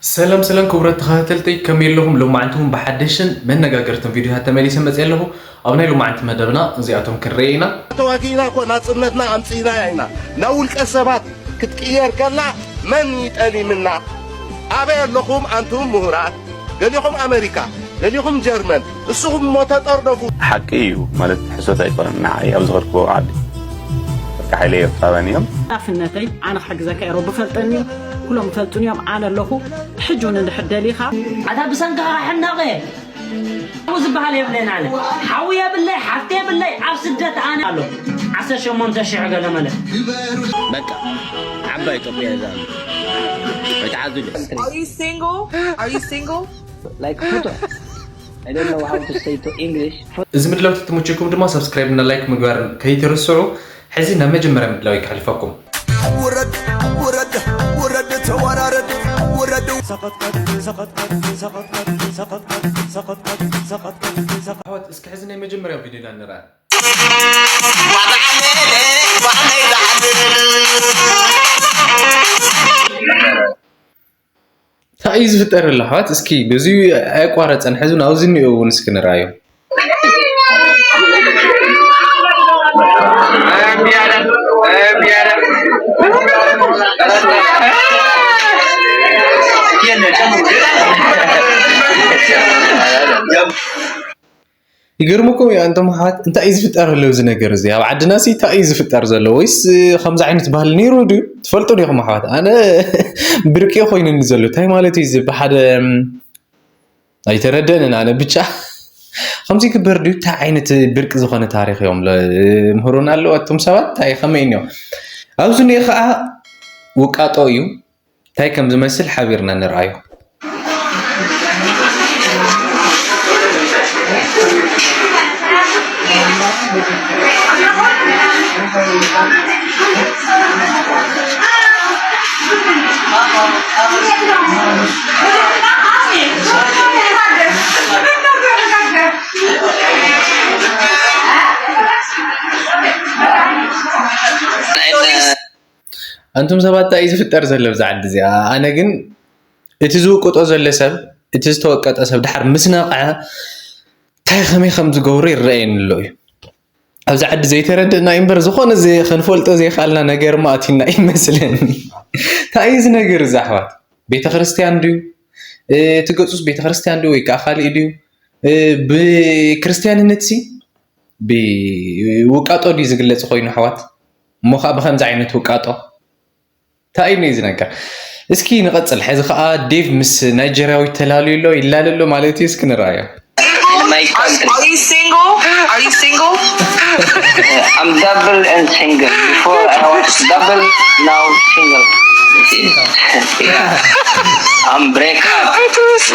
ሰላም ሰላም ክቡራት ተኸታተልተይ፣ ከመይ ኣለኹም? ሎማዓንቲ እውን ብሓደሽን መነጋገርትን ቪድዮታት ተመሊሰ መፅእ ኣለኹ። ኣብ ናይ ሎማዓንቲ መደብና እዚኣቶም ክንርኢ ኢና። ተዋጊእና እኮ ናፅነትና ኣምፅእና ኢና። ናብ ውልቀ ሰባት ክትቅየር ከላ መን ይጠሊምና? ኣበይ ኣለኹም ኣንቱም ምሁራት? ገሊኹም ኣመሪካ፣ ገሊኹም ጀርመን፣ እስኹም እሞ ተጠርነፉ። ሓቂ እዩ ማለት ሕሶት ኣይኮነን። ንዓይ ኣብ ዝኸድክዎ ዓዲ በቃ ሓይለ ኤርትራውያን እዮም። ኣፍነተይ ኣነ ክሕግዘካ እየ። ሮቢ ፈልጠኒ እዩ። ኩሎም ይፈልጡኒ እዮም። ኣነ ኣለኹ። ሕጂ እውን እንድሕር ደሊኻ ኣታ ብሰንክኻ ሕነቕ እየ። ሓዊ ዝበሃል የብለይን ኣነ። ሓዊ የብለይ፣ ሓፍቲ የብለይ፣ ኣብ ስደት ኣነ ኣሎ። ዓሰርተ ሸሞንተ ሽሕ ገለ መለ። በቃ ዓባይ ኢትዮጵያ እዛ። ወይ ተዓዙ። Are you single? Are you single? Like ፍቱሕ። I don't know how to say to English. እዚ ምድላው ተተመቸኩም ድማ ሳብስክራይብ እና ላይክ ምግባር ከይትርስዑ። ሕዚ ናብ መጀመርያ ምድላው ይካሕልፈኩም። ውረድ ውረድ ውረድ ተወራረድ ውረድ። ኣሕዋት እስኪ ሕዚ ናይ መጀመርያ ቪዲዮና ንርኣ። እንታይ እዩ ዝፍጠር ኣሎ ኣሕዋት? እስኪ በዚ ኣየቋረፀን ሕዚ ናብዚ እኒኦ እውን እስኪ ንርኣዮ። ይገርመኩም እዩ ኣንቶም ኣሕዋት፣ እንታይ እዩ ዝፍጠር ዘሎ እዚ ነገር እዚ? ኣብ ዓድና ሲ እንታይ እዩ ዝፍጠር ዘሎ? ወይስ፣ እ፣ ከምዚ ዓይነት ባህሊ ነይሩ ድዩ? ትፈልጡ ዲኹም ኣሕዋት? ኣነ ብርቂ ኮይኑኒ ዘሎ። እንታይ ማለት እዩ እዚ? ብሓደ፣ እም፣ ኣይተረደንን ኣነ ብቻ። ከምዚ ይግበር ድዩ? እንታይ ዓይነት ብርቂ ዝኾነ ታሪኽ እዮም ለ-፣ ምህሩና ኣለዉ ኣቱም ሰባት? እንታይ ከመይ እዮም? ኣብዚ እኒኦ ከዓ ውቃጦ እዩ። እንታይ ከም ዝመስል ሓቢርና ንርኣዮ። ኣንቱም ሰባት እንታይ እዩ ዝፍጠር ዘሎ ብዛ ዓዲ እዚኣ? ኣነ ግን እቲ ዝውቅጦ ዘሎ ሰብ፣ እቲ ዝተወቀጠ ሰብ ድሓር ምስ ነቕዐ እንታይ ከመይ ከም ዝገብሮ ይረኣየኒ ኣሎ እዩ። ኣብዚ ዓዲ ዘይተረድእና እዩ እምበር፣ ዝኾነ ዘይ-፣ ክንፈልጦ ዘይከኣልና ነገር ማእቲና ይመስለኒ። እንታይ እዩ እዚ ነገር እዚ ኣሕዋት? ቤተ ክርስቲያን ድዩ? እ፣ እቲ ገፁስ ቤተ ክርስቲያን ድዩ ወይ ከዓ ካሊእ ድዩ? እ፣ ብክርስትያንነት ሲ ብውቃጦ ድዩ ዝግለጽ ኮይኑ ኣሕዋት? እሞ ከዓ ብከምዚ ዓይነት ውቃጦ? እንታይ እዩ እዚ ነገር? እስኪ ንቐጽል። ሕዚ ከዓ ዴቭ ምስ ናይጀርያዊት ተላልዩ ኣሎ፣ ይላለ ኣሎ ማለት እዩ። እስኪ ንርኣዮ። My country. Are you single? Are you single? I'm double and single. Before I was double, now single. Yeah. I'm break up.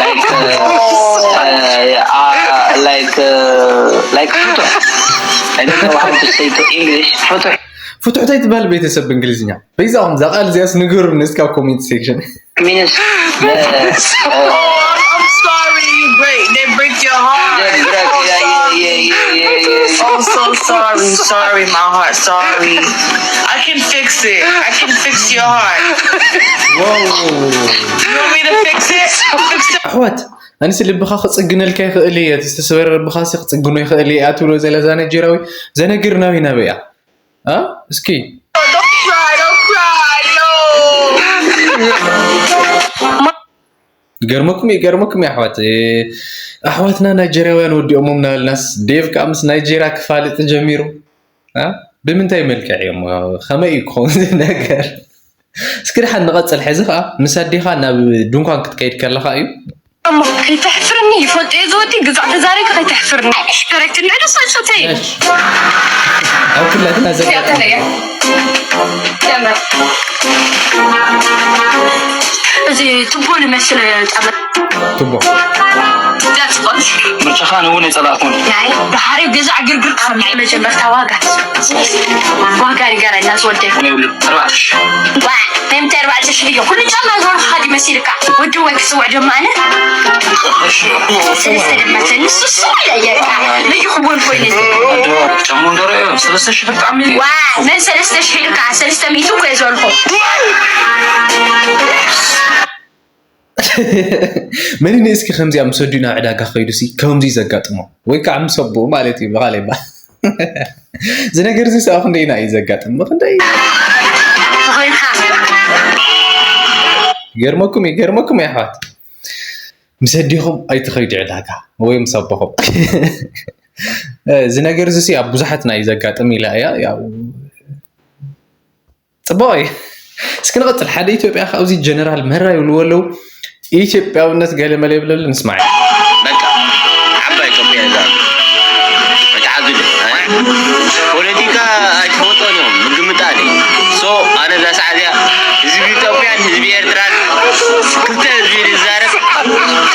Like, uh, uh, uh, like, uh, like, ፍቱሕ. I don't know how to say to English. ፍቱሕ. ፍቱሕ እንታይ ትበሃል ቤተሰብ ብእንግሊዝኛ? በይዛኹም እዛ ቃል እዚኣስ ንገሩኒ እስኪ ኣብ ኮሜንት ሴክሽን። Means the, uh, Oh, I'm, I'm sorry. You break. They break your heart. They break, oh, yeah, yeah, sorry. Yeah, yeah, yeah, yeah, yeah. Oh, so sorry. Sorry, my heart. Sorry. I can fix it. I can fix your heart. Whoa. You want me to fix it? I'll fix it. ኣሕዋት፣ ኣነስ ልብኻ ክጽግነልካ ይኽእል እየ፣ እቲ ዝተሰበረ ልብኻሲ ክጽግኖ ይኽእል እየ፣ ኣትብሎ ዘላ እዛ ናይጀርያዊ፣ እዛ ነገር ናበይ ናበይ እያ? ኣ? እስኪ። Don't cry, don't cry, no. ይገርመኩም፣ ይገርመኩም ኣሕዋት። እ፣ ኣሕዋትና ናይጀርያውያን ወዲኦሞም እናበልናስ፣ ዴቭ ከኣ ምስ ናይጀርያ ክፋልጥ ጀሚሩ። ኣ? ብምንታይ መልክዕ እዮም? ከመይ እዩ ክኸውን እዚ ነገር? እስኪ ደሓን ንቐጽል። ሕዚ ኸኣ ምስ ኣዴኻ ናብ ድንኳን ክትከይድ ከለኻ እዩ። እሞ ከይተሕፍርኒ፣ ይፈልጦ እየ ዝወዲ፣ ግዛዕ ተዛሪብካ ከይተሕፍርኒ። ሽኮረይቲ ንዕዱ ሰልሰተይ። እሺ። ኣብ ኩላትና ዘጋጠመ። እዚኣ ተለየ። ተምረ። እዚ ቱቦ ዝመስል ጫማ። ቱቦ። እዚኣ ጽቡቕ። ምርጫኻ ኣነ እውን ኣይጸላእኩን። ናይ ብሓሪው ገዛ ዕግርግር ክሰምዕ መጀመርታ ዋጋ። ዋጋ ንገረና ዝወደይ። ናይ ውልድ ኣርባዕተ ሽሕ። ዋ፣ ናይ ምንታይ ኣርባዕተ ሽሕ እዩ? ኩሉ ጫማ ዝወርኻ ዲ መሲልካ? ወዲ ወይ ክጽውዕ ድማ ኣነ? ሰለስተ ድማ ንሱ እሱ ኢለ እየ። ነይ ክወል ኮይነ። ጫማ እንደረዮ ሰለስተ ሽሕ ብጣዕሚ። ዋ፣ መን ሰለስተ ሽሕ ኢልካ? ሰለስተ ሚእቲ እኮ እየ ዝበልኩ። መን እዩ እስኪ ከምዚኣ ምስ ወዲኡ ናብ ዕዳጋ ከይዱ ሲ ከምዚ ዘጋጥሞ ወይ ከዓ ምስ ኣቦኡ ማለት እዩ ብኻሊእ ባ እዚ ነገር እዚ ሰኣ ክንደይና እዩ ዘጋጥም ብክንደይ ገርመኩም እዩ ገርመኩም እዩ ኣሕዋት ምስ ኣዲኹም ኣይትኸይዱ ዕዳጋ ወይ ምስ ኣቦኹም እዚ ነገር እዚ ኣብ ብዙሓትና እዩ ዘጋጥም ኢላ እያ ጽቡቕ እዩ እስኪ ንቐፅል ሓደ ኢትዮጵያ ካብዚ ጀነራል መራ ይብልዎ ኣለዉ ኢትዮጵያውነት ገለ መለ ይብለሉ ንስማዕ በቃ ዓባይ ኢትዮጵያ እዛ መትሓዚ ፖለቲካ ኣይትፈልጦን እዮም ምግምጣል እዩ ሶ ኣነ እዛ ሰዓት እዚኣ ህዝቢ ኢትዮጵያን ህዝቢ ኤርትራን ክልተ ህዝቢ ዝዛረብ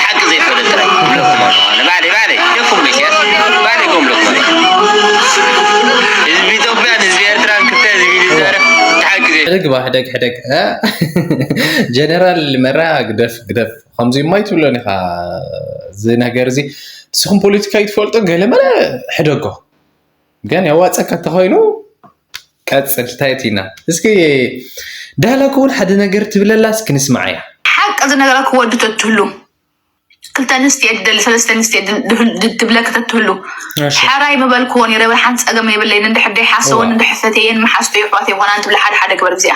ሓቂ ዘይፈልጥ ጥራይ ይብለኩም ኣለኹ ኣነ ባዕለይ ባዕለይ ደኩም ኢሳያስ ባዕለይ ከምለኩም ኣነ ህዝቢ ኢትዮጵያን ህዝቢ ኤርትራን ክልተ ህዝቢ ዝዛረብ ሓቂ ዘይ ሕደግ ባ ሕደግ ሕደግ ጀነራል መራ ግደፍ ግደፍ ከምዚ ማይ ትብሎን ኢኻ እዚ ነገር እዚ ንስኹም ፖለቲካ ይትፈልጦ ገለ መለ ሕደጎ ግን ያዋፀካ እንተኮይኑ ቀፅል ታየት ኢና እስኪ ዳህላክ እውን ሓደ ነገር ትብለላ እስኪ ንስማዓያ ሓቂ ዝነገረክ ወዲ ተትህሉ ክልተ ኣንስትየ ትደሊ ሰለስተ ኣንስትየ ትብለክ ተትህሉ ሕራይ ምበልክዎ ነይረ ሓንቲ ፀገም የብለይን እንድሕር ደይሓሰወን እንድሕር ፈትየን መሓዝቱ ይሕዋት ይኾና እንትብላ ሓደ ሓደ ግበር ብዚኣ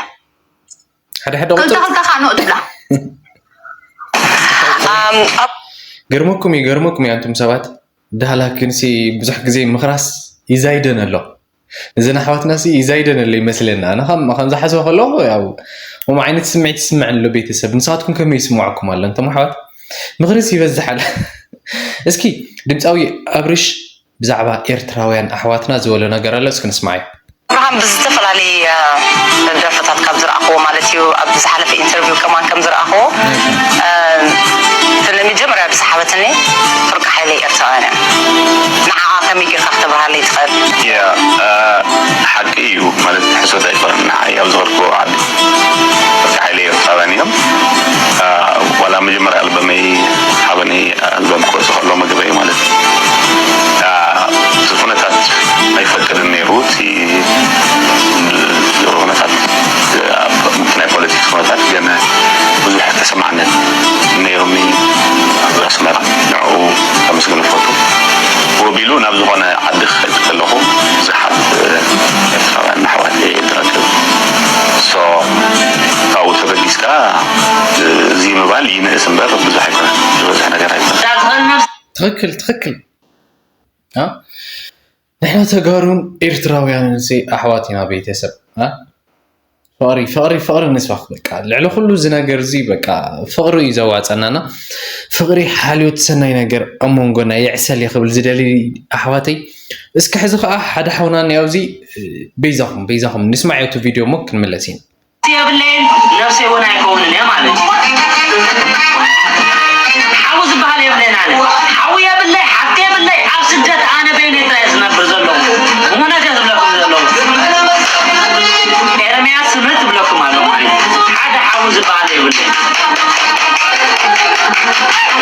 ሓደ ሓደ ክልተ ክልተ ከዓ ንኦ ትብላ ገርመኩም እዩ ገርመኩም እዩ ኣንቱም ሰባት ዳህላክን ሲ ብዙሕ ግዜ ምኽራስ ይዛይደን ኣሎ እዘን ኣሕዋትና ሲ ይዛይደን ኣሎ ይመስለና ኣነ ከም ከም ዝሓስበ ከለኹ ያው ከም ዓይነት ስምዒት ይስምዐን ኣሎ ቤተሰብ ንስኻትኩም ከመይ ይስምዐኩም ኣሎ እንቶም ኣሕዋት ምኽርስ ይበዝሕ ኣለ እስኪ ድምፃዊ ኣብርሽ ብዛዕባ ኤርትራውያን ኣሕዋትና ዝበሎ ነገር ኣሎ እስኪ ንስማዓዮ ኣብርሃም ብዝተፈላለየ ደርፍታት ካብ ዝረኣኽዎ ማለት እዩ ኣብ ዝሓለፈ ኢንተርቪው ከማን ከም ዝረኣኽዎ እቲ ንመጀመርያ ዝሰሓበትኒ ፍርቂ ሓይለይ ኤርትራውያን እዮም ንዓኣ ከመይ ጌርካ ክተብርሃለይ ትኽእል ሓቂ እዩ ማለት ሕሶት ኣይኮነን ንዓይ ኣብ ዝኸድክዎ ዓዲ ፍርቂ ሓይለይ ኤርትራውያን እዮም ዋላ መጀመርያ ኣልበመይ ሓበነይ ኣልበም ክወፅእ ከሎ መግበይ ማለት እቲ ኩነታት ኣይፈቅድን ነይሩ እቲ ኩነታት ናይ ፖለቲክስ ኩነታት ገና ብዙሕ ተሰማዕነት ነይሩኒ ኣብ ኣስመራ ንዕኡ ከመስግን ይፈቱ ወቢሉ ናብ ዝኾነ ዓዲ ክኸድ ከለኹ ብዙሓት ኤርትራውያን ኣሕዋት ዝረክብ ካብኡ ተበጊስካ እዚ ምባል ይንእስ እምበር ብዙሕ ኣይኮነን ዝበዝሕ ነገር ኣይኮነን ትኽክል ትኽክል ንሕና ተጋሩን ኤርትራውያንን ሲ ኣሕዋት ኢና ቤተሰብ ፍቕሪ ፍቕሪ ፍቕሪ ንስበኽ በቃ ልዕሊ ኩሉ እዚ ነገር እዚ በቃ ፍቕሪ እዩ ዘዋፀናና ፍቕሪ ሓልዮት ሰናይ ነገር ኣብ መንጎና የዕሰል ክብል ዝደሊ ኣሕዋተይ እስኪ ሕዚ ከዓ ሓደ ሓውና እኒኣ ኣብዚ በይዛኹም በይዛኹም ንስማዕ እቲ ቪድዮ እሞ ክንምለስ ኢና የብለይን ነብሰይ እውን ኣይከውንን እየ ማለት እዩ ሓው ዝበሃል የብለይን ኣነ ሓው የብለይ ሓፍቲ የብለይ ኣብ ስደት ኣነ በይነይ ጥራይ ዝነብር ዘለኹ እሞ ነገር ዝብለኩም ዘለኹ ኤርምያስ ስምርት እብለኩም ኣለኹ ሓደ ሓው ዝበሃል የብለይ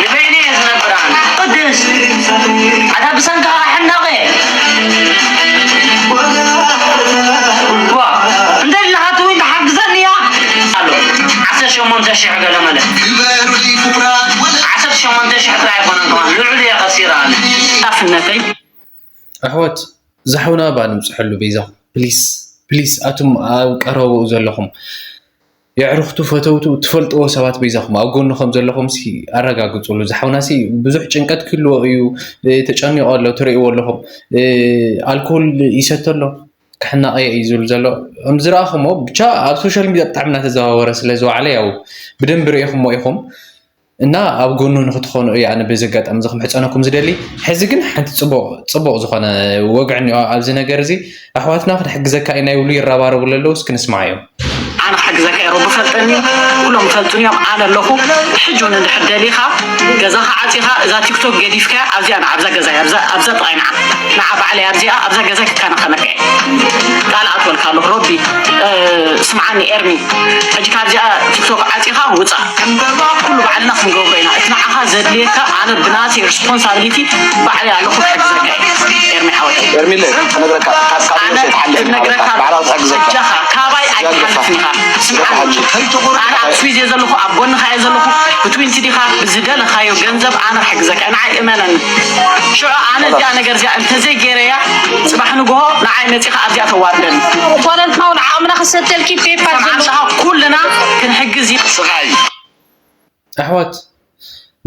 ንበይነይ እየ ዝነብር ኣነ ቅድስ ኣታ ብሰንካ ሕነቐ ዓሰርተ ሸሞንተ ሽሕ ገለ መለ ዓሰርተ ሸሞንተ ሽሕ ጥራይ ኣይኮነን ከማን ልዕሉ እየ ከሲረ ኣነ ጣፍነተይ ኣሕዋት ዝሓውና እባ ንምፅሐሉ በይዛኹም ፕሊስ ፕሊስ ኣቱም ኣብ ቀረበኡ ዘለኹም የዕርኽቱ ፈተውቱ ትፈልጥዎ ሰባት በይዛኹም ኣብ ጎኑ ከም ዘለኹም ሲ ኣረጋግፅሉ ዝሓውና ሲ ብዙሕ ጭንቀት ክህልዎ እዩ ተጨኒቆ ኣሎ ትርእይዎ ኣለኹም ኣልኮል ይሰተ ኣሎ ክሕናቐየ እዩ ዝብል ዘሎ ከምዝረኣኹሞ ብቻ ኣብ ሶሻል ሚድያ ብጣዕሚ እናተዘዋወረ ስለ ዝወዓለ ያው ብደንቢ ርኢኹሞ ኢኹም እና ኣብ ጎኑ ንክትኾኑ እየ ኣነ በዚ ኣጋጣሚ እዚ ክምሕፀነኩም ዝደሊ ሕዚ ግን ሓንቲ ፅቡቕ ፅቡቕ ዝኾነ ወግዒ እኒኦ ኣብዚ ነገር እዚ ኣሕዋትና ክንሕግዘካ ኢና ይብሉ ይረባረቡ ለለዉ እስኪ ንስማዓዮም ኣነ ክሕግዘካ እየ ረቢ ፈልጠኒ ኩሎም ይፈልጡኒ እዮም ኣነ ኣለኹ ሕጂ እውን እንድሕር ደሊኻ ገዛኻ ዓፂኻ እዛ ቲክቶክ ገዲፍካያ ኣብዚኣ ንዓ ኣብዛ ገዛ ኣብዛ ጥቓይ ንዓ ንዓ ባዕለይ ኣብዚኣ ኣብዛ ገዛ ክከናኸነካ እየ ቃል ኣትወልካ ኣለኹ ረቢ ስምዓኒ ኤርሚ ሕጂ ካብዚኣ ቲክቶክ ዓፂኻ ውፃእ ኩሉ ባዕልና ክንገብሮ ኢና እቲ ንዓኻ ዘድልየካ ኣነ ብናተይ ሪስፖንሳብሊቲ ባዕለይ ኣለኹ ክሕግዘካ እየ ኤርሚ ሓወይ ኤርሚለ ክነግረካ ካብ ካብ ኣነ ነብሰይ ትሓልፍ እነግረካ ባዕላ ክትሕግዘካ እጃኻ ካባይ ኣይትሓልፍን ኢኻ። ስምዓኒ፣ ኣነ ኣብ ስዊዝ እየ ዘለኹ፣ ኣብ ጎንኻ እየ ዘለኹ። ብትዊንቲ ዲኻ ብዝደለኻዮ ገንዘብ ኣነ ክሕግዘካ እየ። ንዓይ እመነኒ። ሽዑ ኣነ እዚኣ ነገር እዚኣ እንተዘይገይረያ፣ ጽባሕ ንግሆ ንዓይ መጺኻ ኣብዚኣ ተዋርደኒ። ጓል ኣንትኻ እውን ዓቕምና ክሰደልኪ ፔፓል ሰምዓኒ ዘለኹ። ኢኻ፣ ኩልና ክንሕግዝ እዩ። ስቓይ። ኣሕዋት፣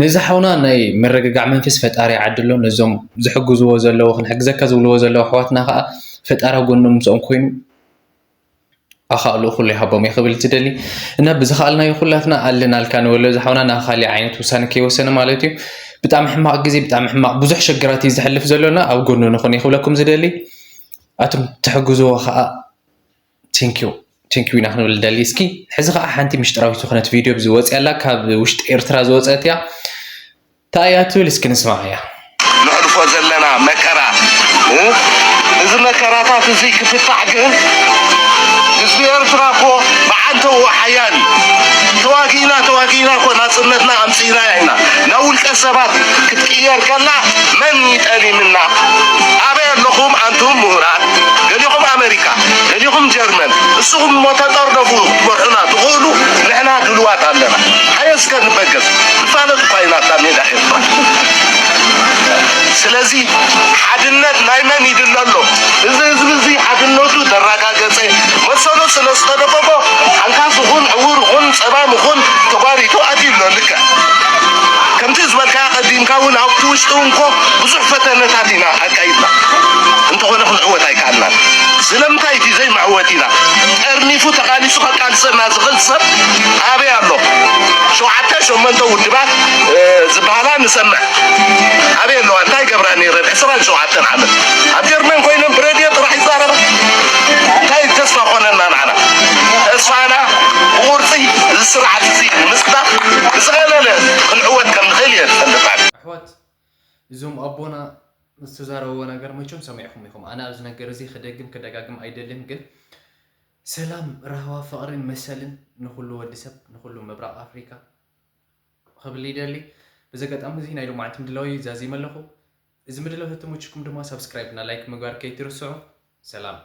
ነዚ ሓውና ናይ ምርግጋዕ መንፈስ ፈጣሪ ይዓድሎ። ነዞም ዝሕግዝዎ ዘለዉ፣ ክንሕግዘካ ዝብልዎ ዘለዉ ኣሕዋትና ከዓ ፈጣሪ ኣብ ጎኖም ምስኦም ኮይኑ ኣኻእልኡ ኩሉ ይሃቦም እየ ክብል ዝደሊ። እና ብዝኸኣልናዮ ኩላትና ኣለናልካ ንበሎ። እዚ ሓውና ናብ ካሊእ ዓይነት ውሳነ ከይወሰነ ማለት እዩ። ብጣዕሚ ሕማቕ ግዜ፣ ብጣዕሚ ሕማቕ ብዙሕ ሽግራት እዩ ዘሕልፍ ዘሎና። ኣብ ጎኑ ንኹን እየ ክብለኩም ዝደሊ። ኣቱም ትሕግዝዎ ከዓ ቴንኪዩ ቴንኪዩ ኢና ክንብል ንደሊ። እስኪ ሕዚ ከዓ ሓንቲ ምሽጥራዊት ዝኾነት ቪድዮ ዝወፅእ ኣላ፣ ካብ ውሽጢ ኤርትራ ዝወፀት እያ። እንታይ እያ ትብል እስኪ ንስማዓያ። ንሕልፎ ዘለና መከራ እ? እዚ መከራታት እዚ ክፍታሕ ግን ህዝቢ ኤርትራ እኮ ብዓንተዎ ሓያል እዩ። ተዋጊእና ተዋጊእና እኮ ናፅነትና ኣምፂእናያ ኢና። ናብ ውልቀ ሰባት ክትቅየር ከላ መን ይጠሊምና? ኣበይ ኣለኹም ኣንቱም ምሁራት? ገሊኹም ኣመሪካ፣ ገሊኹም ጀርመን። እስኹም እሞ ተጠርነፉ ክትመርሑና ትኽእሉ፣ ንሕና ድልዋት ኣለና። ኣየ እስከ ንበገስ ንፋለጥ እኳ ኢና ኣብታ ሜዳ ኤርትራ። ስለዚ ሓድነት ናይ መን ይድለ ኣሎ? እዚ ህዝቢ እዚ ሓድነቱ ተረጋገጸ መሰሉ ስለ ዝተደፈፎ ሓንካስ ይኹን ዕውር ይኹን ጸባም ይኹን ተጓሪቱ ኣትዩ ኣሎ። ልክዕ ከምቲ ዝበልካዮ ቀዲምካ እውን ኣብቲ ውሽጢ እውን እኮ ብዙሕ ፈተነታት ኢና ኣካይድና፣ እንተኾነ ክንዕወት ኣይከኣልናን። ስለምንታይ እቲ ዘይመዕወት ኢና ጠርኒፉ ተቓሊሱ ከቃልሰና ዝኽእል ሰብ ኣበይ ኣሎ? ሸውዓተ ሸሞንተ ውድባት ዝበሃላ ንሰምዕ ኣበይ ኣለዋ? እንታይ ገብራ ነይረን ዕስራን ሸውዓተን ዓመት ኣብ ጀርመን ኮይነን ብረድዮ ጥራሕ ይዛረባ። እንታይ ተስፋ ኮነና ንዓና? ተስፋና ብቁርፂ እዚ ስርዓት እዚ ንምፅዳቕ ብዝቐለለ ክንዕወት ከም ንኽእል እየ ዝፈልጥ። ኣሕዋት እዞም ኣቦና ዝተዛረብዎ ነገር መቸም ሰሚዕኹም ኢኹም። ኣነ ኣብዚ ነገር እዚ ክደግም ክደጋግም ኣይደልን፣ ግን ሰላም፣ ራህዋ፣ ፍቕርን መሰልን ንኹሉ ወዲ ሰብ፣ ንኹሉ ምብራቕ ኣፍሪካ ክብል ይደሊ። በዚ ኣጋጣሚ እዚ ናይ ሎማዓንቲ ምድላወይ ዛዚመ ኣለኹ። እዚ ምድላው ተተመችኩም ድማ ሳብስክራይብ እና ላይክ ምግባር ከይትርስዑ። ሰላም።